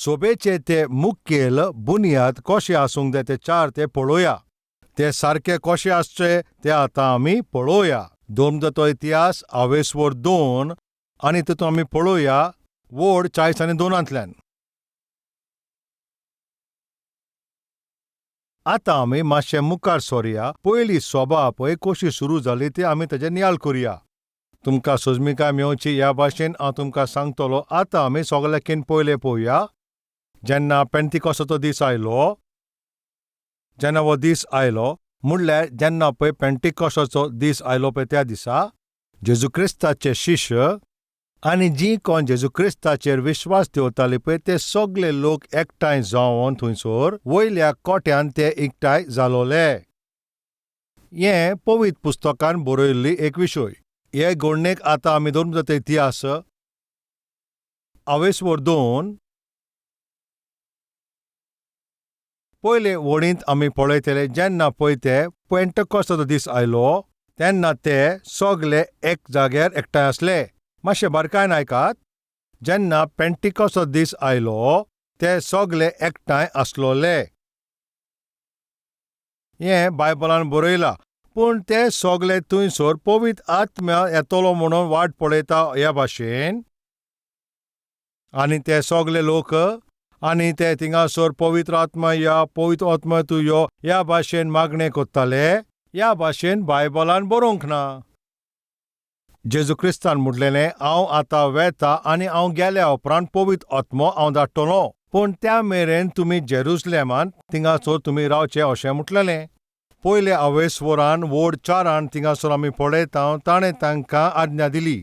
सोबेचे ते मुखेल बुन्याद कशे आसूंक जाय ते चार ते पळोवया. ते सारके कशे आसचे ते आतां आमी पळोवया. धर्मजाचो इतिहास आवेसवर 2 आनी तितूंत आमी पळोवया वड 40 आनी 2. आतां आमी मातशें मुखार सोरया. पयली सोबा पळय कशी सुरू जाली ती आमी ताजेर नियाळ करुया. तुमकां सोजमिकाय मेवची ह्या भाशेन हांव तुमकां सांगतलो. आतां आमी सगळ्याकीन पयलें पळोवया. जेन्ना पेंतिकोसाचो दीस आयलो, जेन्ना हो दीस आयलो म्हणल्यार जेन्ना पळय पेंटिकॉसाचो दीस आयलो पळय त्या दिसा जेजू क्रिस्ताचे शिश्य आनी जी कोण जेजू क्रिस्ताचेर विश्वास दवरताले पळय ते सगळे लोक एकठांय जावन थंयसर वयल्या कोट्यान ते एकठांय जालोले. हें पवित्र पुस्तकान बरयल्ली एक विशय. हे घडणेक आतां आमी धरून जाता इतिहास आवेसवर 2 पयले वडींत आमी पळयतले. जेन्ना पळय ते पेंटकॉस्ताचो दीस आयलो तेन्ना ते सगळे एक जाग्यार एकठांय आसले. मातशें बारकायन आयकात. जेन्ना पेंटिकॉसाचो दीस आयलो ते सगळे एकठांय आसलोले. हें बायबलान बरयलां. पूण ते सगळे थंयसर पवित्र आत्म्या येतलो म्हणून वाट पळयता ह्या भाशेन. आनी ते सगळे लोक आनी ते थिंगासर पवित्र आत्मा या, पवित्र आत्मा तूं यो ह्या भाशेन मागणें करताले. ह्या भाशेन बायबलान बरोवंक ना. जेजू क्रिस्तान म्हटलेलें हांव आतां वेता आनी हांव गेल्या उपरांत पवित्र आत्मो हांव धाडटलो, पूण त्या मेरेन तुमी जेरुसलेमांत थिंगासर तुमी रावचे अशें म्हटलेलें. पयले अवेस्वरान वड 4 थिंगासर आमी पळयता ताणें तांकां आज्ञा दिली,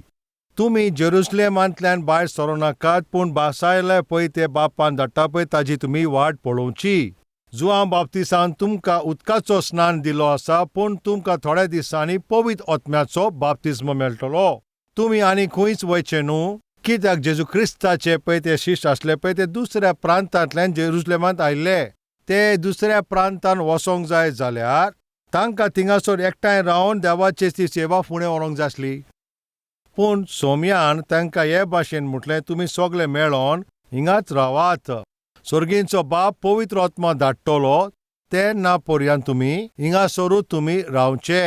तुमी जेरुसलेमांतल्यान भायर सरूं नाकात, पूण बासायले पळय ते बापान धाडटा पळय ताजी तुमी वाट पळोवची. जुआंव बाप्तिसान तुमकां उदकाचो स्नान दिलो आसा, पूण तुमकां थोड्या दिसांनी पवित्र आत्म्याचो बाप्तिज्म मेळटलो. तुमी आनी खंयच वयचे न्हू, कित्याक जेजू क्रिस्ताचे पळय ते शिश्य आसले पळय ते दुसऱ्या प्रांतांतल्यान जेरुसलेमांत आयिल्ले. ते दुसऱ्या प्रांतान वचोंक जाय जाल्यार तांकां थिंगासर एकठांय रावन देवाची ती सेवा फुडें व्हरूंक जाय आसली. पूण सोम्यान तांकां हे भाशेन म्हटलें, तुमी सगळे मेळोन हिंगाच रावात. सर्गींचो बाप पवित्र आत्मा धाडटलो तेन्ना पर्यंत तुमी हिंगासरूच तुमी रावचे.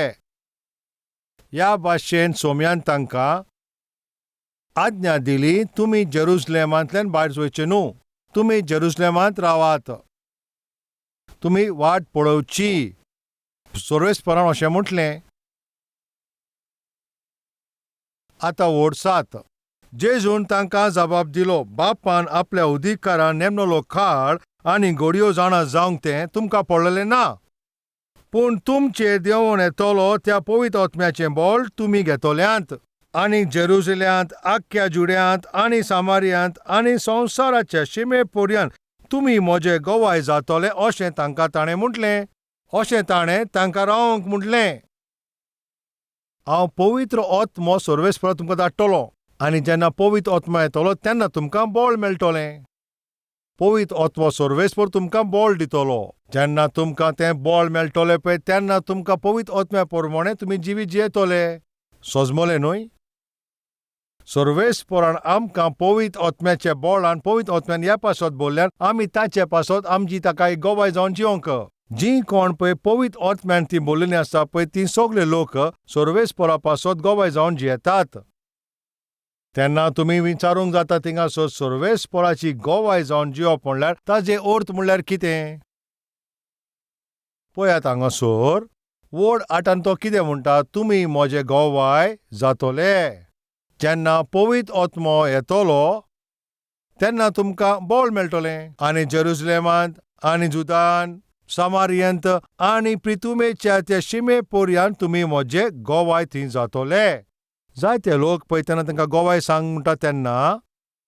ह्या भाशेन सोम्यान तांकां आज्ञा दिली, तुमी जेरुसलेमांतल्यान भायर वयचे न्हू, तुमी जेरुसलेमांत रावात, तुमी वाट पळोवची. सर्वेस्परान अशें म्हटलें. आतां वड 7. जेजून तांकां जबाब दिलो, बापान आपल्या अधिकारान नेमलो काळ आनी घडयो जाणा जावंक तें तुमकां पडलेलें ना, पूण तुमचेर देंवोन येतलो त्या पवित्र आत्म्याचें बळ तुमी घेतल्यांत आनी जेरुजल्यांत, आख्ख्या जुड्यांत आनी सामारियांत आनी संवसाराच्या शिमे पर्यंत तुमी म्हजे गवाय जातले अशें तांकां ताणें म्हटलें. अशें ताणें तांकां रावंक म्हटलें. हांव पवित्र आत्मो सर्वेस्परा तुमकां धाडटलो आनी जेन्ना पवित्र आत्मा येतलो तेन्ना तुमकां बळ मेळटलें. पवित्र आत्मो सर्वेस्पर तुमकां बळ दितलो. जेन्ना तुमकां तें बळ मेळटलें पळय तेन्ना तुमकां पवित्र आत्म्या प्रमाणें तुमी जिवीत जियेतले. सोजमलें न्हय? सर्वेस्परान आमकां पवित्र आत्म्याच्या बळान पवित्र आत्म्यान ह्या पासत बोल्ल्यान आमी ताचे पासत आमची ताका एक गवाय जावन जिवंक. जी कोण पळय पवित्र आत्म्यान ती बोल्लेली आसा पळय ती सगळे लोक सर्वेस्परा पासत गवाय जावन जियेतात. तेन्ना तुमी विचारूंक जाता थिंगासर सर्वेस्पराची गवाय जावन जिवप म्हणल्यार ताजे अर्थ म्हणल्यार कितें? पळयात हांगासर वड 8 तो कितें म्हणटा, तुमी म्हजे गवाय जातले. जेन्ना पवित्र आत्मो येतलो तेन्ना तुमकां बळ मेळटलें आनी जेरुसलेमांत आनी जुदान, सामारियंत आनी प्रितुमेच्या त्या शिमे पर्यंत तुमी म्हजे गवाय थंय जातले. जायते लोक पळय तेन्ना तांकां गवाय सांग म्हणटा तेन्ना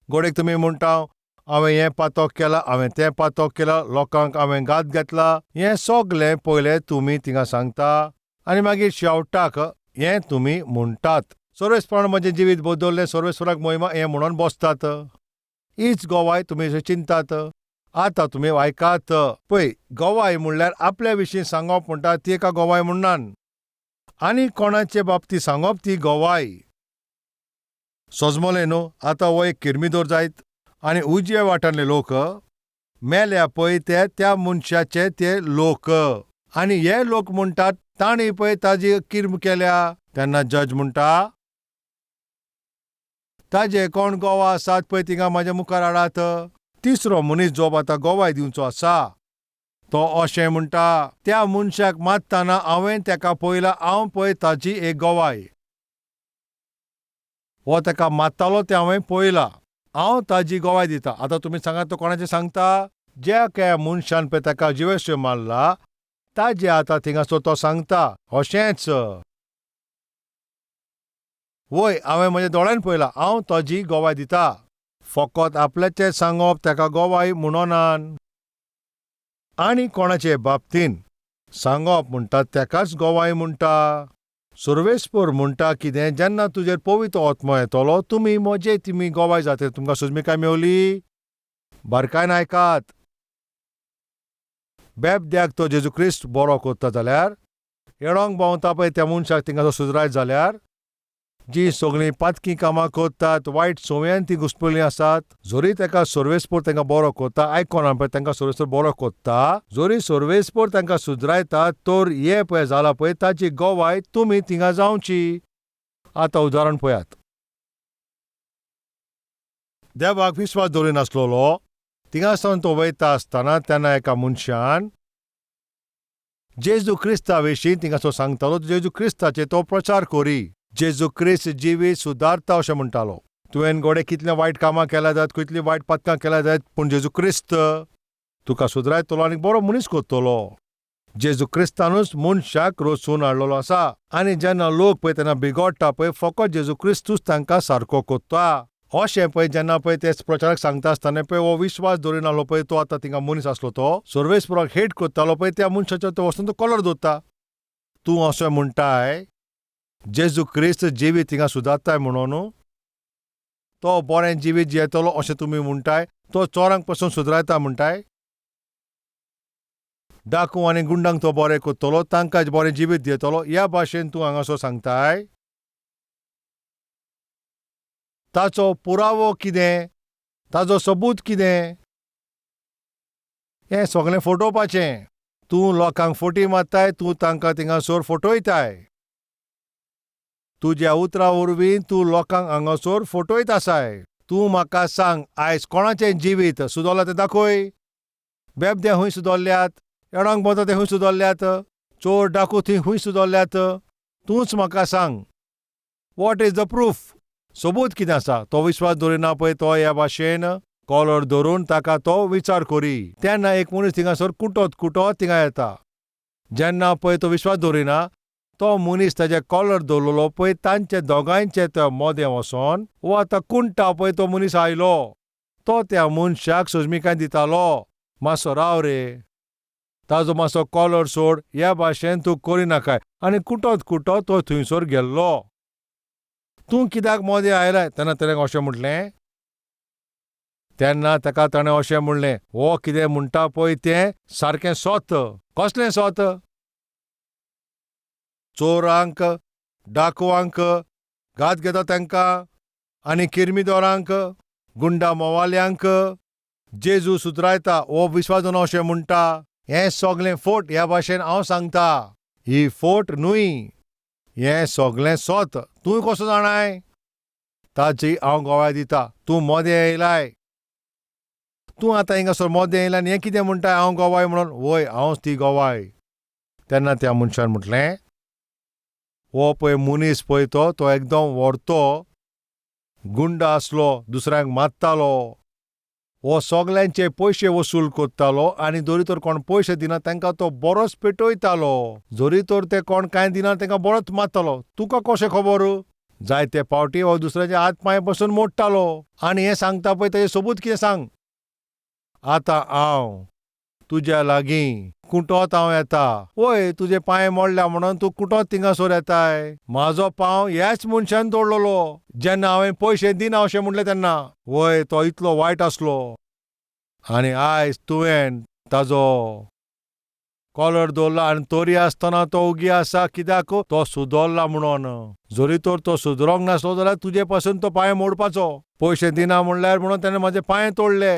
गोडेक तुमी म्हणटा हांवें हें पातक केलां, हांवें तें पातक केलां, लोकांक हांवें घात घेतला, हें सगलें पयलें तुमी थिंगा सांगता आनी मागीर शेवटाक हें तुमी म्हणटात. सर्वेस्परान म्हजें जिवीत बदल्लें, सर्वेस्पराक मोहिमा हें म्हणून बसतात. हीच गवाय तुमी अशें चिंतात. आतां तुमी आयकात पळय, गवाय म्हणल्यार आपल्या विशीं सांगप म्हणटा ती एका गवाय म्हणनान, आनी कोणाचे बाबतींत सांगप ती गवाय. सोजमलें न्हू? आतां हो एक किर्मिदोर जायत. आनी उजव्या वाटांतले लोक मेल्या पळय ते त्या मनशाचे ते लोक. आनी हे लोक म्हणटात तांणी पळय ताजी किर्म केल्या. तेन्ना जज म्हणटा ताजे कोण गोवा आसात पळय थिंगा म्हाज्या मुखार हाडात. तिसरो मनीस जो आतां गोवाय दिवचो आसा तो अशें म्हणटा, त्या मनशाक मारतना हांवें तेका पळयला, हांव पळय ताजी एक गोवाय. हो तेका मारतालो तें हांवें पळयला, हांव ताजी गोवाय दिता. आतां तुमी सांगात तो कोणाचें सांगता? ज्या काय मनशान पळय ताका जिवेश्य मारला ताजे आतां थिंगासर तो सांगता अशेंच. वय हांवें म्हज्या दोळ्यान पळयला, हांव ताजी गोवाय दिता. फकत आपल्याचें सांगप ताका गोवाय म्हणोनान आनी कोणाचे बाबतीन सांगप म्हणटा तेकाच गोवाय म्हणटा. सुर्वेस्पोर म्हणटा कितें, जेन्ना तुजेर पवित्र आत्मो येतलो तुमी म्हजे तुमी गोवाय जातले. तुमकां सुजमिकाय मेवली? बारकायन आयकात. बेबद्याक तो जेजू क्रिस्त बरो करता जाल्यार, येडोंक भोंवता पळय त्या मनशाक थिंगा सुजरायत जाल्यार, जी सगळीं पातकी कामां करतात, वायट संवयान ती घुसपल्लीं आसात, जरी ताका सर्वेस्पोर तांकां बरो करता, आयकोना पळय तांकां सर्वेस्पोर बरो करता, जरी सर्वेस्पोर तांकां सुदरायता, तर हें पळय जालां पळय ताची गोवाय तुमी थिंगा जावची. आतां उदाहरण पळयात. देवाक विस्वास दवरिनासलेलो थिंगा सावन तो वयता आसतना तेन्ना एका मनशान जेजू क्रिस्ता विशीं थिंगासो सांगतालो, जेजू क्रिस्ताचे तो प्रचार करी, जेजू क्रिस्त जिवीत सुदारता अशें म्हणटालो. तुवें गोडे कितलें वायट कामां केल्या जायत, कितलीं वायट पातकां केल्या जायत, पूण जेजू क्रिस्त तुका सुदरायतलो आनी बरो मनीस करतलो. जेजू क्रिस्तानूच मनशाक रचून हाडलेलो आसा. आनी जेन्ना लोक पळय तेन्ना बिगोडटा पळय, फकत जेजू क्रिस्तूच तांकां सारको करता. अशें पळय जेन्ना पळय ते प्रचारक सांगता आसतना पळय हो विश्वास दवरिनासलो पळय तो आतां थिंगा मनीस आसलो तो सर्वेस्पोराक हेट करतालो पळय त्या मनशाचो तो वचून तो कॉलर दवरता. तूं अशें म्हणटाय जेजू क्रिस्त जिवीत थिंगा सुदारताय म्हणून, तो बरें जिवीत जियेतलो अशें तुमी म्हणटाय, तो चोरांक पसून सुदरायता म्हणटाय, डाकू आनी गुंडांक तो बरें करतलो, तांकां बरें जिवीत दितलो, ह्या भाशेन तूं हांगासर सांगताय. ताचो पुरावो कितें, ताजो सबूत कितें? हें सगळें फटोवपाचें. तूं लोकांक फटी मारताय, तूं तांकां थिंगासर फटयताय. तुज्या उतरां वरवीं तूं लोकांक हांगासर फटयत आसाय. तूं म्हाका सांग आयज कोणाचें जिवीत सुदरलां तें दाखय. बेबदे खंय सुदरल्यात, एडांक भोंवता ते खंय सुदरल्यात, चोर डाकू थंय खंय सुदरल्यात? तूंच म्हाका सांग, what is the proof? सबूत कितें आसा? तो विश्वास दवरिना पळय तो ह्या भाशेन कॉलर धरून ताका तो विचार करी. तेन्ना एक मनीस थिंगासर कुटत कुटत थिंगा येता. जेन्ना पळय तो विश्वास दवरिना तो मनीस ताजे कॉलर दवरलेलो पळय तांचे दोगांयचे ते मोदें वचोन वो आतां कुंटा पळय तो मनीस आयलो. तो त्या मनशाक सजमिकाय दितालो, मातसो राव रे, ताजो मातसो कॉलर सोड, ह्या भाशेन तूं करिनाकाय. आनी कुटत कुटत तो थंयसर गेल्लो. तूं कित्याक मोदें आयलाय? तेन्ना ताणें अशें म्हटलें. तेन्ना ताका ताणें अशें म्हणलें, हो कितें म्हणटा पळय तें सारकें सोत. कसलें सोत? चोरांक, डाकुवांक, घात घेता तांकां आनी किर्मिदोरांक, गुंडा मोवाल्यांक जेजू सुदरायता हो विस्वास दवरना अशें म्हणटा. हें सगलें फोट ह्या भाशेन हांव सांगता. ही फोट न्हय, हें सगलें सोत. तूं कसो जाणाय? ताजी हांव गोवाय दिता. तूं मोदें येयलाय, तूं आतां हिंगासर मोदें येयला आनी हें कितें म्हणटाय हांव गोवाय म्हणून? वय, हांवच ती गोवाय. तेन्ना त्या मनशान म्हटलें, हो पळय मनीस पळय तो तो एकदम व्हरतो गुंडा आसलो, दुसऱ्यांक मारतालो, हो सगल्यांचे पयशे वसूल करतालो आनी जरी तर कोण पयशे दिना तांकां तो बरोच पेटयतालो, जरी तर ते कोण कांय दिना तांकां बरोच मारतालो. तुका कशें खबर? जायते फावटी हो दुसऱ्याचे हात पांय पसून मोडटालो. आनी हें सांगता पळय तेजें सबूत कितें सांग. आतां हांव तुज्या लागीं कुटत हांव येता. वय, तुजे पांय मोडल्या म्हणून तूं कुटत थिंगासर येताय. म्हाजो पांव ह्याच मनशान तोडलेलो जेन्ना हांवें पयशे दिना अशें म्हणलें तेन्ना. वय, तो इतलो वायट आसलो आनी आयज तुवें ताजो कॉलर दवरला आनी तोरी आसतना तो उगी आसा कित्याक तो सुदरला म्हणून. जरी तर तो सुदरोंक नासलो जाल्यार तुजे पासून तो पांय मोडपाचो. पयशे दिना म्हणल्यार म्हणून तेणें म्हाजे पांय तोडले.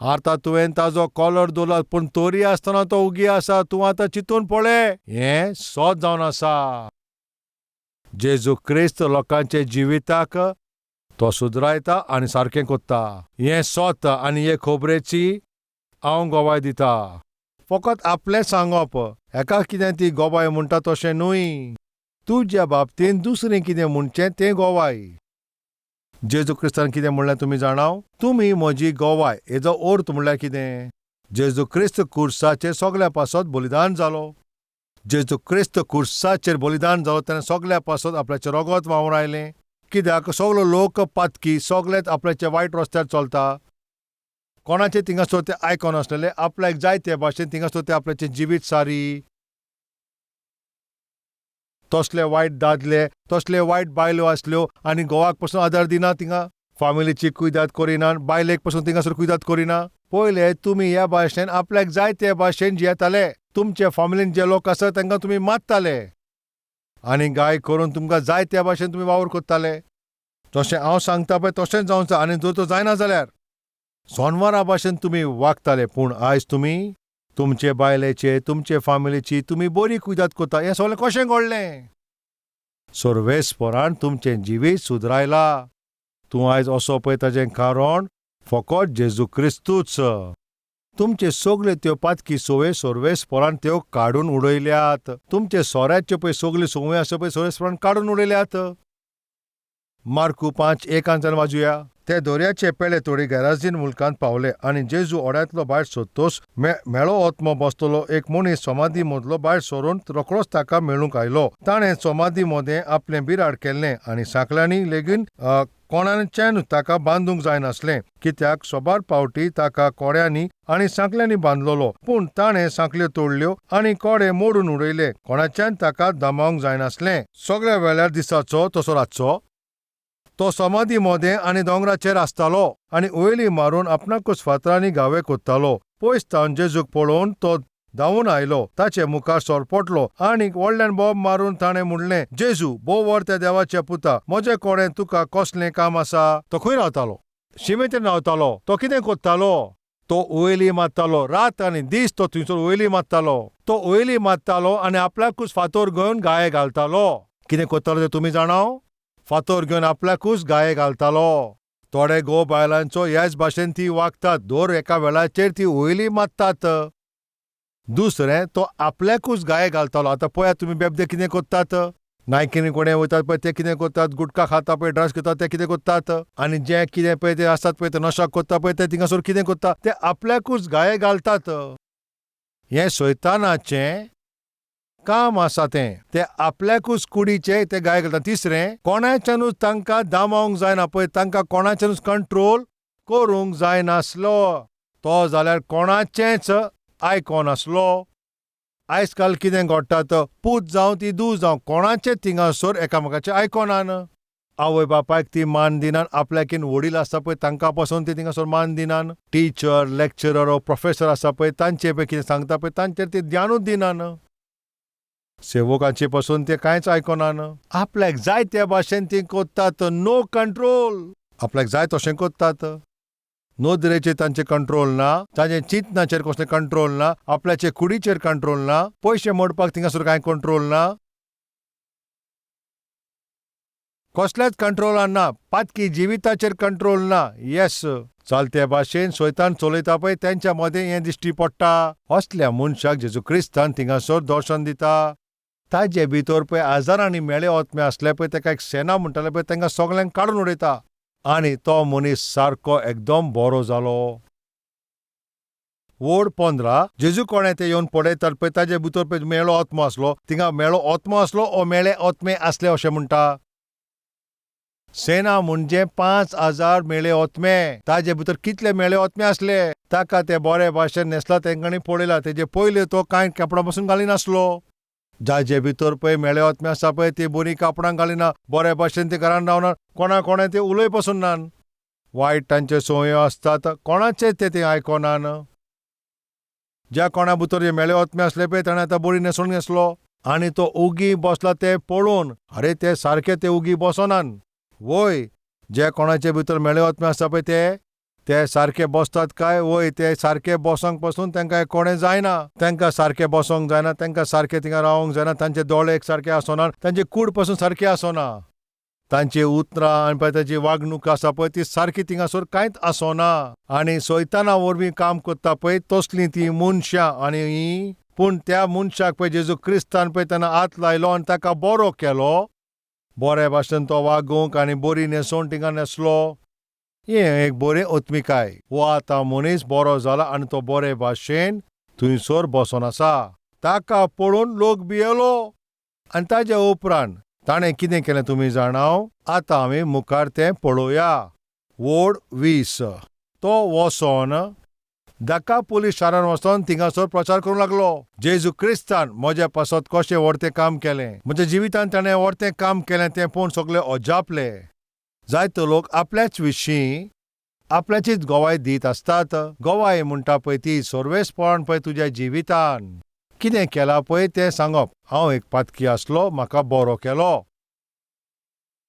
आतां तुवें ताजो कॉलर दवरला पूण तोरी आसतना तो उगी आसा. तूं आतां चिंतून पळय, हें सत जावन आसा. जेजू क्रिस्त लोकांचे जिविताक तो सुदरायता आनी सारकें कोत्ता. हें सत आनी हे खबरेची हांव गवाय दिता. फकत आपलें सांगप हेका कितें ती गवाय म्हणटा तशें न्हय. तुज्या बाबतींत दुसरें कितें म्हणचें तें गवाय. जेजू क्रिस्तान कितें म्हणलें तुमी जाणाव? तुमी म्हजी गवाय. हेजो अर्थ म्हणल्यार कितें? जेजू क्रिस्त कुर्साचेर सगल्या पासत बलिदान जालो. जेजू क्रिस्त कुर्साचेर बलिदान जालो तेणें सगल्या पासत आपल्याचें रगत वावरायलें. कित्याक सगलो लोक पातकी, सगलेच आपल्याच्या वायट रस्त्यार चलता. कोणाचें थिंगासर ते आयकून आसलेले आपल्याक जाय ते भाशेन थिंगासर ते आपल्याचें जिवीत सारी. तसले वायट दादले, तसले वायट बायलो आसल्यो आनी घोवाक पसून आदार दिना. थिंगा फामिलीची कुयदाद करिना, बायलेक पसून थिंगासर कुयदाद करिना. पयले तुमी ह्या भाशेन आपल्याक जाय ते भाशेन जियेताले. तुमचे फामिलीन जे लोक आसा तांकां तुमी मारताले आनी गाय करून तुमकां जाय त्या भाशेन तुमी वावर करताले. जशें हांव सांगता पळय तशेंच जावंक जाय आनी जर तो जायना जाल्यार सोनवारा भाशेन तुमी वागताले. पूण आयज तुमी तुमचे बायलेचे, तुमचे फामिलीची तुमी बरी कुयदाद करता. हें सगळें कशें घडलें? सर्वेस्परान तुमचें जिवीत सुदरायला. तूं आयज असो पळय ताजें कारण फकत जेजू क्रिस्तूच. तुमचे सगल्यो त्यो पातकी संवय सर्वेस्परान त्यो काडून उडयल्यात. तुमचे सोऱ्याच्यो पळय सगल्यो संवय आसा पळय सर्वेस्परान काडून उडयल्यात. मार्कू 5:1 वाजुया. ते दर्याचे पेले तोडी गेराजीन मुलकांत पावले आनी जेजू ओड्यांतलो भायर सोदतोच मेळो आत्मो बसतलो एक मनीस समाधी मदलो भायर सरून रोखडोच ताका मेळूंक आयलो. ताणें समाधी मदें आपलें बिराड केल्लें आनी सांकळ्यांनी लेगीन कोणाच्यान ताका बांदूंक जायनासलें, कित्याक सोबार पावटी ताका कोड्यांनी आनी सांकळ्यांनी बांदलेलो. पूण ताणें सांकळ्यो तोडल्यो आनी कोडे मोडून उडयले. कोणाच्यान ताका दमावंक जायनासलें. सगळ्या वेळार दिसाचो तसो रातचो तो समाधी मोदें आनी दोंगराचेर आसतालो आनी वयली मारून आपणाकूच फातरांनी घावे कोत्तालो. पयस तावन जेजूक पळोवन तो धांवून आयलो, ताचे मुखार सरपटलो आनी व्हडल्यान बोब मारून ताणें म्हणलें, जेजू बोवर त्या देवाच्या पुता, म्हजे कडेन तुका कसलें काम आसा? तो खंय रावतालो? शिमेचेर रावतालो. तो कितें कोत्तालो? तो वयली मारतालो. रात आनी दीस तो थंयसर वयली मारतालो. तो वयली मारतालो आनी आपल्याकूच फातोर घेवन गाये घालतालो. कितें कोत्तालो तें तुमी जाणाव? फातोर घेवन आपल्याकूच गाये घालतालो. थोडे घोव बायलांचो ह्याच भाशेन ती वागतात. दर एका वेळाचेर ती वयली मारतात. दुसरें, तो आपल्याकूच गाये घालतालो. आतां पळयात तुमी बेबदे कितें कोत्तात. नायकिनी कोणे वयतात पळय ते कितें कोत्तात. गुटखा खाता पळय, ड्रग्स घेतात ते कितें कोत्तात. आनी जें कितें पळय ते आसतात पळय ते नशा कोत्ता पळय ते थिंगासर कितें कोत्ता? ते आपल्याकूच गाये घालतात. हें सैतानाचें काम आसा. तें ते आपल्याकूच कुडीचे ते गाय घालतात. तिसरें, कोणाच्यानूच तांकां दामोवंक जायना पळय, तांकां कोणाच्यानूच कंट्रोल करूंक जायनासलो. तो जाल्यार कोणाचेंच आयकोनासलो. आयज काल कितें घडटा? पूत जावं ती धूव जावं, कोणाचें थिंगासर एकामेकाचें आयकोनान. आवय बापायक ती मान दिनान. आपल्याकीन वडील आसता पळय तांकां पासून ती थिंगासर मान दिनान. टिचर, लॅक्चरर, प्रोफेसर आसा पळय तांचे पळय कितें सांगता पळय तांचेर ती ध्यानूच दिनान. सेवकांचे पासून ते कांयच आयकोनान. आपल्याक जाय त्या भाशेन ती कोत्तात. No control. आपल्याक जाय तशें कोत्तात. नदरेचेर तांचे कंट्रोल ना, तांचे चिंतनाचेर कसलें कंट्रोल ना, आपल्याचे कुडीचेर कंट्रोल ना, पयशे मोडपाक थिंगासर कांय कंट्रोल ना, कसल्याच कंट्रोलान ना, पातकी जिविताचेर कंट्रोल ना. येस, चलते भाशेन स्वतान चलयता पळय तेंच्या मदें हें दिश्टी पडटा. असल्या मनशाक जेजू क्रिस्तान थिंगासर दर्शन दिता. ताजे भितर पळय हजारांनी मेळे आत्मे आसले पळय, ताका एक सेना म्हणटाले पळय, तांकां सगल्यांक काडून उडयता आनी तो मनीस सारको एकदम बरो जालो. वड 15 जेजू कोणें ते येवन पळयतात पळय ताजे भितर पळय मेळो आत्मो आसलो. थिंगा मेळो आत्मो आसलो ओ मेळे आत्मे आसले अशें म्हणटा. सेना म्हणजे 5000 मेळे आत्मे. ताजे भितर कितले मेळे आत्मे आसले? ताका ते बरे भाशेन न्हेसला तेंकांनी पळयला. तेजे पयले तो कांय कापडां पसून घालिनासलो. जाजे भितर पळय मेळे आत्मे आसा पळय ती बरीं कापडां घालिना, बरे भाशेन ते घरान रावना, कोणा कोणा ते उलय पसून नान. वायट तांच्यो संवयो आसतात, कोणाचे ते आयकोनान. ज्या कोणा भितर जे मेळे आत्मे आसले पळय ताणें आतां बरी न्हेसोवन घेतलो आनी तो उगी बसला ते पळोवन, आरे ते सारके ते उगी बसनान. वय, जे कोणाचे भितर मेळे आत्मे आसता पळय ते ते सारके बसतात काय? वय, ते सारके बसोंक पसून तांकां कोणें जायना, तांकां सारके बसोंक जायना, तांकां सारके थिंगा रावोंक जायना, तांचे दोळे एक सारके आसना, तांची कूड पसून सारकी आसना, तांची उतरां आनी पळय तांची वागणूक आसा पळय ती सारकी थिंगासर कांयच आसना. आनी सैताना वरवीं काम करता पळय तसलीं तीं मनशां. आनी पूण त्या मनशाक पळय जेजू क्रिस्तान पळय तेन्ना हात लायलो आनी ताका बरो केलो. बरे भाशेन तो वागूंक आनी बरी न्हेसोवन थिंगा न्हेसलो. हें एक बरें ओत्मिकाय. हो आतां मनीस बरो जाला आनी तो बरे भाशेन थंयसर बसोन आसा. ताका पळोवन लोक भियेलो. आनी ताज्या उपरांत ताणें कितें केलें तुमी जाणाव? आतां आमी मुखार तें पळोवया. वोड 20. तो वचोन दकापोली शारान वचोन थिंगासर प्रचार करूंक लागलो. जेजू क्रिस्तान म्हज्या पासत कशें व्हडतें काम केलें, म्हज्या जिवितान ताणें व्हडतें काम केलें तें पळोवन सगळे अजापले. जायते लोक आपल्याच विशीं आपल्याचीच गवाय दीत आसतात. गवाय म्हणटा पळय ती सर्वेस्पण पळय तुज्या जिवितान कितें केलां पळय तें सांगप. हांव एक पातकी आसलो, म्हाका बरो केलो.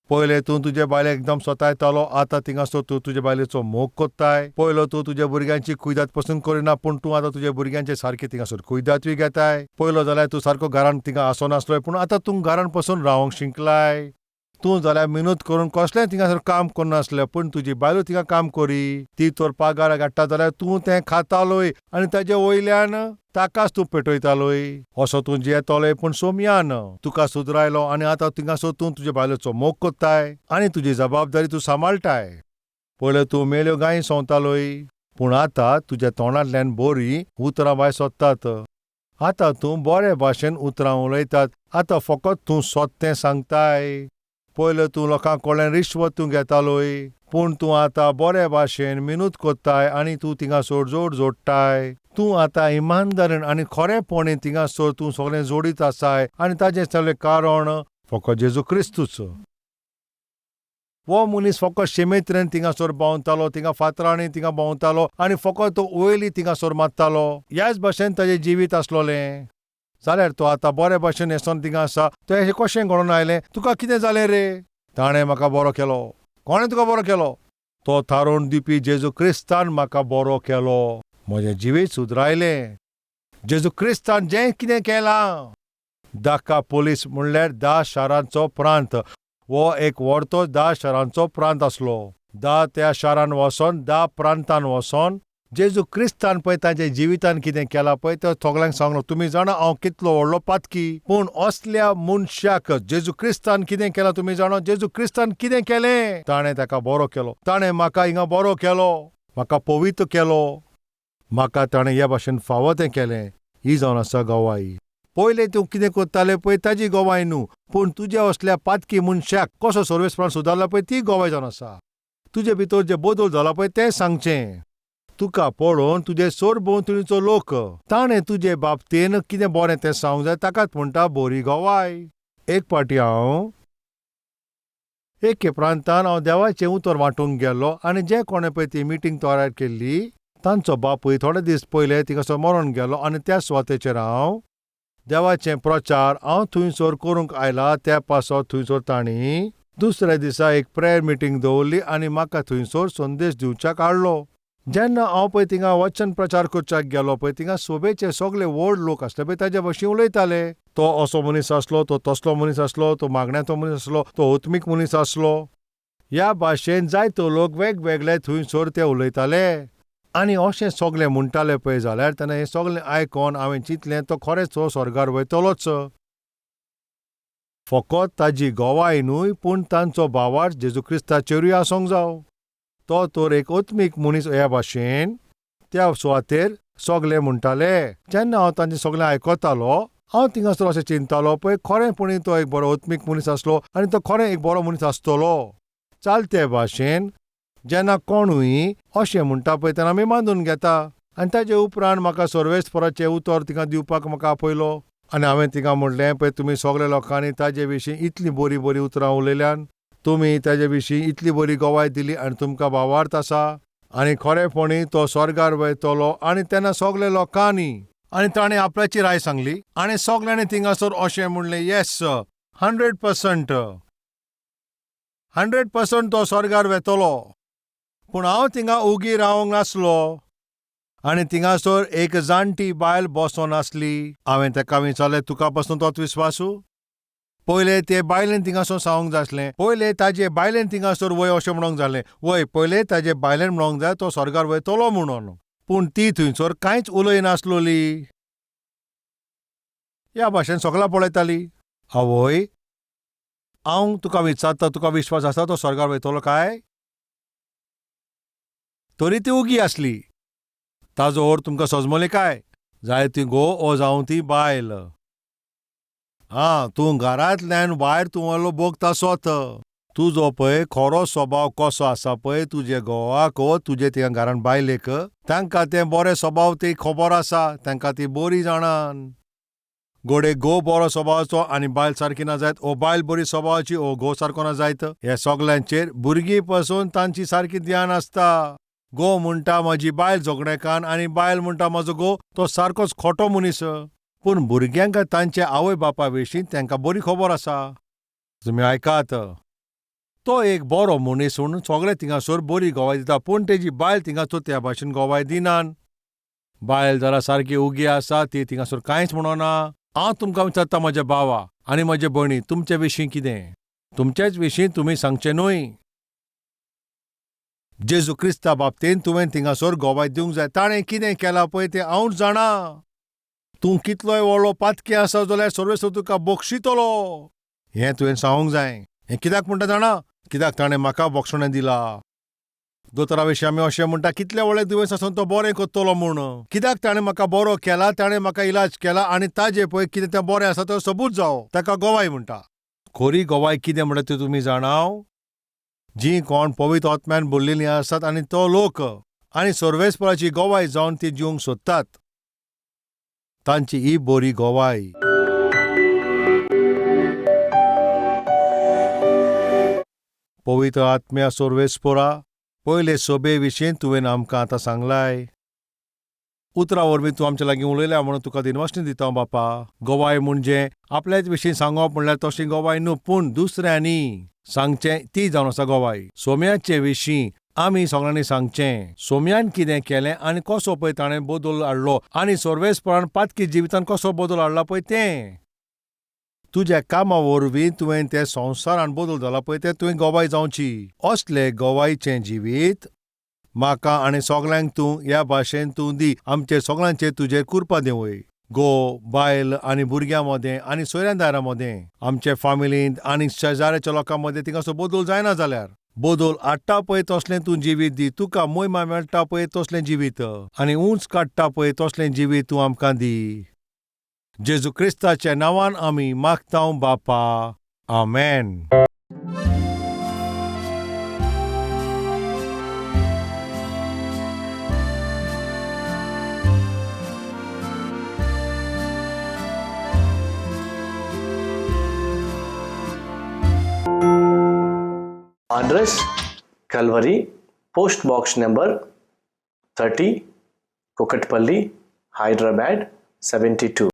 पयलें तूं तुजे बायलेक एकदम सोतायतालो, आतां थिंगासर तूं तुजे बायलेचो मोग कोत्ताय. पयलो तूं तुज्या भुरग्यांची कुयदाद पसून करिना, पूण तूं आतां तुज्या भुरग्यांचे सारकी थिंगासर कुयदादूय घेताय. पयलो जाल्यार तूं सारको घरान थिंगा आसनासलोय, पूण आतां तूं घरान पसून रावंक शिकलाय. तूं जाल्यार मिनत करून कसलेंय थिंगासर काम करनासलें, पूण तुजी बायलो थिंगा काम करी. ती तर पगार हाडटा जाल्यार तूं तें खातालोय आनी ताजे वयल्यान ताकाच तूं पेटयतालोय. असो तूं जियेतलोय, पूण सोमयान तुका सुदरायलो आनी आतां थिंगासर तूं तुजे बायलेचो मोग कोत्ताय आनी तुजी जबाबदारी तूं सांबाळटाय. पयलें तूं मेल्यो गायी सोंवतालोय, पूण आतां तुज्या तोंडांतल्यान बरीं उतरां भायर सोदतात. आतां तूं बरे भाशेन उतरां उलयतात. आतां फकत तूं सोद तें सांगताय. पयलें तूं लोकां कडल्यान रिश्वत तूं घेतालोय, पूण तूं आतां बरे भाशेन मिनत कोत्ताय आनी तूं थिंगासर जोड जोडटाय. तूं आतां इमानदारीन आनी खरेपणी थिंगासर तूं सगळें जोडीत आसाय आनी ताजें सगळें कारण फकत जेजू क्रिस्तूच. हो मनीस फकत शिमेत्रेन थिंगासर भोंवतालो, थिंगा फातरांनी थिंगा भोंवतालो आनी फकत तो वयली थिंगासर मारतालो. ह्याच भाशेन ताजें जिवीत आसलोलें. जाल्यार तो आतां बरे भाशेन न्हेसोन थिंगा आसा. तो अशें कशें घडोवन आयलें? तुका कितें जालें रे? ताणें म्हाका बरो केलो. कोणें तुका बरो केलो? तो थारोवन दिवपी जेजू क्रिस्तान म्हाका बरो केलो. म्हजें जिवीत सुदरायलें जेजू क्रिस्तान. जें कितें केलां. दकापोलीस म्हणल्यार 10 शारांचो प्रांत. हो एक व्हडतो 10 शारांचो प्रांत आसलो. 10 त्या शारान वचोन, 10 प्रांतान वचोन जेजू क्रिस्तान पळय ताच्या जिवितान कितें केलां पळय तो सगल्यांक सांगलो. तुमी जाणा हांव कितलो व्हडलो पातकी, पूण असल्या मनशाक जेजू क्रिस्तान कितें केलां तुमी जाणा? जेजू क्रिस्तान कितें केलें? ताणें ताका बरो केलो. ताणें म्हाका हिंगा बरो केलो, म्हाका पवित्र केलो, म्हाका ताणें ह्या भाशेन फावो तें केलें. ही जावन आसा गवाय. पयलें तूं कितें करतालें पळय ताजी गवाय न्हू, पूण तुज्या असल्या पातकी मनशाक कसो सर्वेस्परान सुदारला पळय ती गवाय जावन आसा. तुजे भितर जे बदल जाला पळय तें सांगचें. तुका पळोवन तुजे सरभोंवतणीचो लोक ताणें तुजे बाबतीन कितें बरें तें सांगूंक जाय, ताकाच म्हणटा बरी गवाय. एक फावटी हांव एके प्रांतान हांव देवाचें उतर वांटूंक गेल्लो आनी जे कोणें पळय ती मिटींग तयार केल्ली तांचो बापूय थोडे दीस पयले थिंगासर मरोन गेलो आनी त्या सुवातेचेर हांव देवाचें प्रचार हांव थंयसर करूंक आयला. त्या पासत थंयसर तांणी दुसऱ्या दिसा एक प्रेयर मिटींग दवरली आनी म्हाका थंयसर संदेश दिवच्याक हाडलो. जेन्ना हांव पळय थिंगा वचन प्रचार करच्याक गेलो पळय, थिंगा सोबेचे सगळे व्हड लोक आसले पळय ताज्या भशेन उलयताले. तो असो मनीस आसलो, तो तसलो मनीस आसलो, तो मागण्याचो मनीस आसलो, तो आत्मीक मनीस आसलो. ह्या भाशेन जायतो लोक वेगवेगळे थंयसर ते उलयताले आनी अशें सगळें म्हणटाले पळय. जाल्यार तेन्ना हें सगळें आयकोन हांवें चिंतलें, तो खरेंच तो स्वर्गार वयतलोच. फकत ताजी गवाय न्हय, पूण तांचो भावार्थ जेजू क्रिस्ताचेरूय आसूंक जावो. तो तर एक आत्मीक मनीस ह्या भाशेन त्या सुवातेर सगळे म्हणटाले. जेन्ना हांव तांचें सगळें आयकतालो, हांव थिंगासर अशें चिंततालो पळय, खरेंपणी तो एक बरो आत्मीक मनीस आसलो आनी तो खरें एक बरो मनीस आसतलो. चालते भाशेन जेन्ना कोणूय अशें म्हणटा पळय तेन्ना आमी मानून घेता. आनी ताजे उपरांत म्हाका सर्वेस्पराचें उतर थिंगा दिवपाक म्हाका आपयलो आनी हांवें थिंगा म्हणलें, पळय तुमी सगल्या लोकांनी ताजे विशीं इतलीं बरीं बरीं उतरां उलयल्यान, तुमी ताजे विशीं इतली बरी गवाय दिली आनी तुमकां भावार्थ आसा आनी खरेंपणी तो स्वर्गार वयतलो. आनी तेन्ना सगल्या लोकांनी आनी ताणें आपल्याची राय सांगली आनी सगल्यांनी थिंगासर अशें म्हणलें, येस सर, 100%, 100% तो स्वर्गार वेतलो. पूण हांव थिंगा उगी रावंक नासलो आनी थिंगासर एक जाणटी बायल बसोन आसली. हांवें ताका विचारलें, तुका पसून तोच विस्वासू? पयले ते बायलेन थिंगासर सांगूंक जाय आसलें, पयले ताजे बायलेन थिंगासर वय अशें म्हणोंक जालें, वय पयले ताजे बायलेन म्हणोंक जाय तो स्वर्गार वयतलो म्हणून. पूण ती थंयसर कांयच उलयनासलोली. ह्या भाशेन सगळां पळयताली. आवय, हांव तुका विचारता, तुका विश्वास आसा तो स्वर्गार वयतलो काय? तरी ती उगी आसली. ताजो अर्थ तुमकां सजमले काय? जाय ती घोव ओ जावं ती बायल. आं, तूं घरांतल्यान भायर तूं व्हडलो भोगता सोत. तुजो पळय खरो स्वभाव कसो आसा पळय तुजे घोवाक ओ तुजे थिंगा घरान बायलेक, तांकां तें बरें स्वभाव ती खबर आसा, तांकां ती बरी जाणान. घोडे घोव बरो स्वभावाचो आनी बायल सारकी ना जायत, ओ बायल बरी स्वभावाची ओ घोव सारको ना जायत. हे सगल्यांचेर भुरगीं पसून तांची सारकी ध्यान आसता. घोव म्हणटा म्हजी बायल झगडेकान आनी बायल म्हणटा म्हजो घोव तो सारकोच खोटो मनीस. पूण भुरग्यांक तांच्या आवय बापा विशीं तांकां बरी खबर आसा. तुमी आयकात, तो एक बरो मनीस म्हणून सगळे थिंगासर बरी गवाय दिता, पूण तेजी बायल थिंगासर त्या भाशेन गवाय दिनान. बायल जरा सारकी उगी आसा, ती थिंगासर कांयच म्हणना. हांव तुमकां विचारता म्हज्या भावा आनी म्हजे भयणी, तुमचे विशीं कितें? तुमचेच विशीं तुमी सांगचें न्हय. जेजू क्रिस्ता बाबतीन तुवें थिंगासर गवाय दिवंक जाय. ताणें कितें केलां पळय तें हांवूच जाणा. तूं कितलोय व्हडलो पातकी आसा जाल्यार सर्वेस्वर तुका बक्षितलो. हें तुवें सांगूंक जाय. हें कित्याक म्हणटा जाणा? कित्याक ताणें म्हाका बक्षणें दिलां. दोतोरा विशीं आमी अशें म्हणटा, कितलें व्हडलें दुयेंस आसून तो बरें करतलो म्हूण. कित्याक ताणें म्हाका बरो केला, ताणें म्हाका इलाज केला आनी ताजें पळय कितें तें बरें आसा तो सबूत जावं, ताका गवाय म्हणटा. खरी गवाय कितें म्हणटा ती तुमी जाणाव? जी कोण पवित्र आत्म्यान भरलेलीं आसात आनी तो लोक आनी सर्वेस्पराची गवाय जावन ती जिवंक सोदतात, तांची ही बरी गवाय. पवित्र आत्म्या सर्वेस्परा, पयले सभे विशीं तुवें आमकां आतां सांगलाय. उतरां वरवीं तूं आमच्या लागीं उलयल्या म्हणून तुका दिनवासणी दिता बापा. गवाय म्हणजे आपल्याच विशीं सांगप म्हणल्यार तशी गवाय न्हू, पूण दुसऱ्यांनी सांगचें ती जावन आसा गवाय. सोम्याचे विशीं आमी सगळ्यांनी सांगचें, सोम्यान कितें केलें आनी कसो पळय ताणें बदल हाडलो आनी सर्वेस्परान पातकी जिवितान कसो बदल हाडला पळय तें. तुज्या कामा वरवीं तुवें तें संवसारान बदल जाला पळय तें तुवें गवाय जावची. असले गवायचें जिवीत म्हाका आनी सगल्यांक तूं ह्या भाशेन तूं दी. आमचे सगळ्यांचेर तुजेर कृपा देंवय. घोव बायल आनी भुरग्यां मदें आनी सोयऱ्यां दारां मदें, आमचे फामिलींत आनी शेजाऱ्याच्या लोकां मदें थिंगासो बदल जायना जाल्यार बदल हाडटा पळय तसलें तूं जिवीत दी. तुका मोयमा मेळटा पळय तसलें जिवीत आनी उंच काडटा पळय तसलें जिवीत तूं आमकां दी. जेजू क्रिस्ताच्या नांवान आमी मागता बापा, आमेन. Address: Calvary, Post Box number 30, Kukatpally, Hyderabad 72.